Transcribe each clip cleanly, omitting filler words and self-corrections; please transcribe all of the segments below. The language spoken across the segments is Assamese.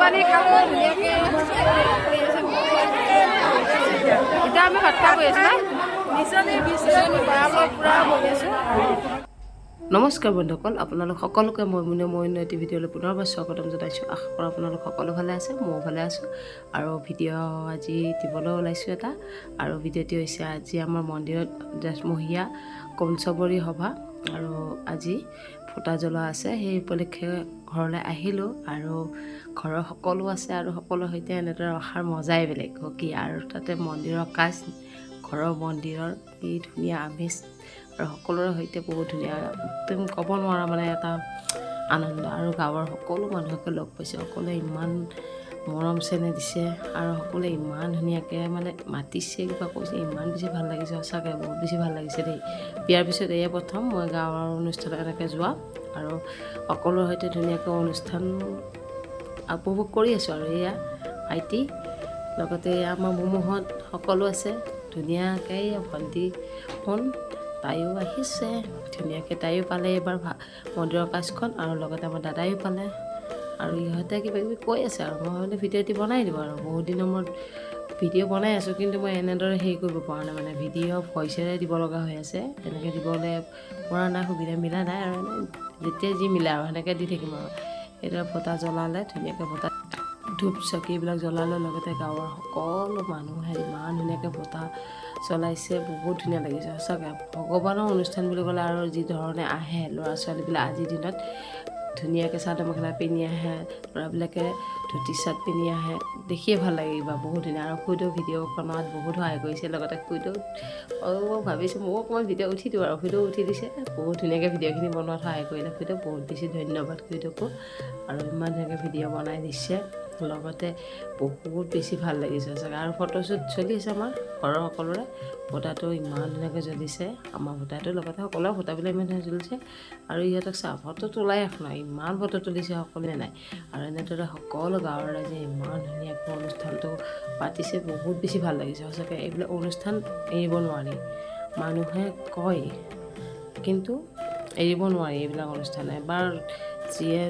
পানী খালোঁ ধুনীয়াকৈ। এতিয়া আমি ভাত খাব বহি আছোঁ না, বিচনী বিচনী বাহ পূৰা বহি আছোঁ। নমস্কাৰ বন্ধুসকল, আপোনালোক সকলোকে মই মুনে মই এটি ভিডিঅ'লৈ পুনৰবাৰ স্বাগতম জনাইছোঁ। আশা কৰোঁ আপোনালোক সকলো ভালে আছে, ময়ো ভালে আছোঁ। আৰু ভিডিঅ' আজি দিবলৈ ওলাইছোঁ এটা। আৰু ভিডিঅ'টি হৈছে আজি আমাৰ মন্দিৰত মহীয়া কৌঞ্চবৰী সভা আৰু আজি ফটা জ্বলোৱা আছে। সেই উপলক্ষে ঘৰলৈ আহিলোঁ আৰু ঘৰৰ সকলো আছে আৰু সকলোৰ সৈতে এনেদৰে অহাৰ মজাই বেলেগ কি। আৰু তাতে মন্দিৰৰ কাজ, ঘৰৰ মন্দিৰৰ কি ধুনীয়া আমেজ আৰু সকলোৰে সৈতে বহুত ধুনীয়া, একদম ক'ব নোৱাৰা মানে এটা আনন্দ। আৰু গাঁৱৰ সকলো মানুহকে লগ পাইছোঁ, সকলোৱে ইমান মৰম চেনেহ দিছে আৰু সকলোৱে ইমান ধুনীয়াকৈ মানে মাতিছে, কিবা কৈছে, ইমান বেছি ভাল লাগিছে। সঁচাকৈ বহুত বেছি ভাল লাগিছে দেই। বিয়াৰ পিছত এয়ে প্ৰথম মই গাঁৱৰ অনুষ্ঠানত এনেকৈ যোৱা আৰু সকলোৰে সৈতে ধুনীয়াকৈ অনুষ্ঠান উপভোগ কৰি আছোঁ। আৰু এয়া ভাইটি, লগতে এয়া আমাৰ মমোহঁত সকলো আছে ধুনীয়াকৈ। এয়া ভণ্টি সোণ, তাইও আহিছে ধুনীয়াকৈ, তাইও পালে এইবাৰ মন্দিৰৰ কাজখন। আৰু লগতে আমাৰ দাদায়ো পালে আৰু ইহঁতে কিবা কিবি কৈ আছে আৰু মই মানে ভিডিঅ'টি বনাই দিওঁ। আৰু বহুত দিনৰ মূৰত ভিডিঅ' বনাই আছোঁ, কিন্তু মই এনেদৰে হেৰি কৰিব পৰা নাই, মানে ভিডিঅ' ভইচেৰে দিব লগা হৈ আছে। তেনেকৈ দিবলৈ পৰা নাই, সুবিধা মিলা নাই। আৰু এনে যেতিয়া যি মিলে আৰু সেনেকৈ দি থাকিম। আৰু এইদৰে ফটা জ্বলালে ধুনীয়াকৈ, ফটা ধূপ চাকি এইবিলাক জ্বলালে, লগতে গাঁৱৰ সকলো মানুহে ইমান ধুনীয়াকৈ বতাহ চলাইছে, বহুত ধুনীয়া লাগিছে সঁচাকৈ। ভগৱানৰ অনুষ্ঠান বুলি ক'লে আৰু যি ধৰণে আহে ল'ৰা ছোৱালীবিলাক, আজিৰ দিনত ধুনীয়াকৈ চাদৰ মেখেলা পিন্ধি আহে, ল'ৰাবিলাকে ধুতি চাৰ্ট পিন্ধি আহে, দেখিয়ে ভাল লাগে কিবা বহুত ধুনীয়া। আৰু খুৰীদেউ ভিডিঅ' বনোৱাত বহুত সহায় কৰিছে। লগতে খুৰীদেউ অঁ ভাবিছোঁ ময়ো অকণমান ভিডিঅ' উঠি দিওঁ আৰু খুৰীদেউ উঠি দিছে। বহুত ধুনীয়াকৈ ভিডিঅ'খিনি বনোৱাত সহায় কৰিলে খুৰীদেউ, বহুত বেছি ধন্যবাদ খুৰীদেউকো। আৰু ইমান ধুনীয়াকৈ ভিডিঅ' বনাই দিছে, লগতে বহুত বেছি ভাল লাগিছে সঁচাকৈ। আৰু ফটোশ্বুট চলি আছে আমাৰ ঘৰৰ সকলোৰে। ফটাটো ইমান ধুনীয়াকৈ জ্বলিছে, আমাৰ ফটাটো, লগতে সকলোৰে ফটাবিলাক ইমান ধুনীয়া জ্বলিছে। আৰু ইহঁতক চা, ফটো তোলাই শেষ নাই, ইমান ফটো তুলিছে সকলোৱে নাই। আৰু এনেদৰে সকলো গাঁৱৰ ৰাইজে ইমান ধুনীয়াকৈ অনুষ্ঠানটো পাতিছে, বহুত বেছি ভাল লাগিছে সঁচাকৈ। এইবিলাক অনুষ্ঠান এৰিব নোৱাৰি, মানুহে কয়, কিন্তু এৰিব নোৱাৰি এইবিলাক অনুষ্ঠান। এবাৰ যিয়ে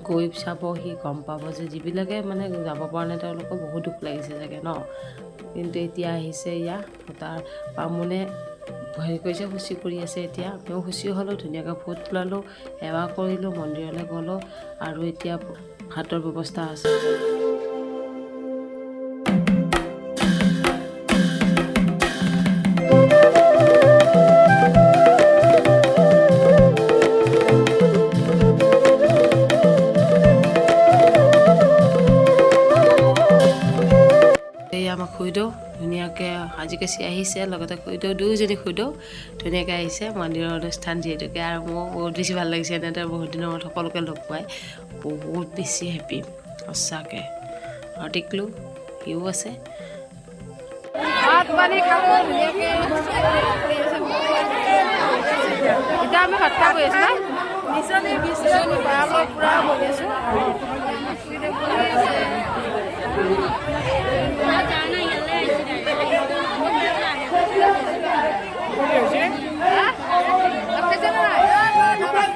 গৈ চাব সি গম পাব যে যিবিলাকে মানে যাব পৰা নাই, তেওঁলোকৰ বহুত দুখ লাগিছে চাগে ন। কিন্তু এতিয়া আহিছে ইয়া তাৰ বামুণে হেৰি কৰিছে, শুচি কৰি আছে। এতিয়া আমিও শুচি হ'লোঁ, ধুনীয়াকৈ ফোঁট ওলালোঁ, সেৱা কৰিলোঁ, মন্দিৰলৈ গ'লোঁ আৰু এতিয়া ভাতৰ ব্যৱস্থা আছে। এই আমাৰ খুৰীদেউ ধুনীয়াকৈ সাজি কাচি আহিছে, লগতে খুৰীদেউ দুয়োজনী খুৰীদেউ ধুনীয়াকৈ আহিছে মন্দিৰৰ অনুষ্ঠান যিহেতুকে। আৰু মোৰ বহুত বেছি ভাল লাগিছে এনেদৰে বহুত দিনৰ মূৰত সকলোকে লগ পাই, বহুত বেছি হেপী সঁচাকৈ। আৰু টিকলু সিও আছে। ভাত পানী খালোঁ ধুনীয়াকৈ। এতিয়া আমি ভাত খাব বহি আছোঁ না, বিচনী বিচনী বাহ পূৰা বহি আছোঁ। বহি আছে। হা? ভাত খাইছে নে নাই? ভাত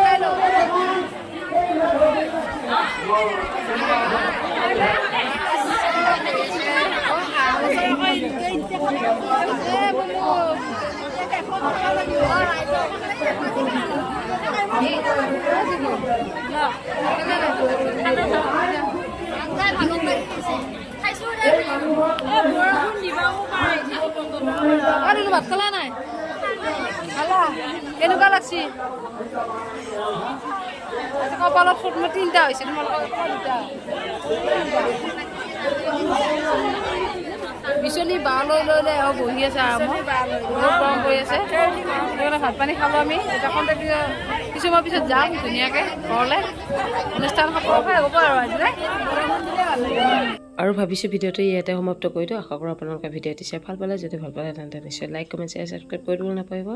খাই লওঁ। আৰু ভাত খালা নাই? খালা? কেনেকুৱা লাগছি? আজি কপালত ফুট মোৰ তিনিটা হৈছে, তোমালোকৰ দুটা। বিচনী বাহ লৈ লৈ লৈ আৰু বহি আছে আৰামত, বহুত গৰম পৰি আছে। সেইকাৰণে ভাত পানী খালোঁ আমি। এতিয়া খন্তেক কিছু সময় পিছত যাম ধুনীয়াকৈ ঘৰলৈ। অনুষ্ঠান সকলো হ'ব আৰু আজিলৈ। আৰু ভাবিছোঁ ভিডিঅ'টো ইয়াতে সমাপ্ত কৰি দিওঁ। আশা কৰোঁ আপোনালোকে ভিডিঅ'টি চাই ভাল পালে। যদি ভাল পালে, তেন্তে নিশ্চয় লাইক, কমেণ্ট, শ্বেয়াৰ, ছাবস্ক্ৰাইব কৰি দিব নাপাহৰিব।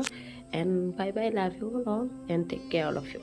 And bye bye, love you all and take care all of you.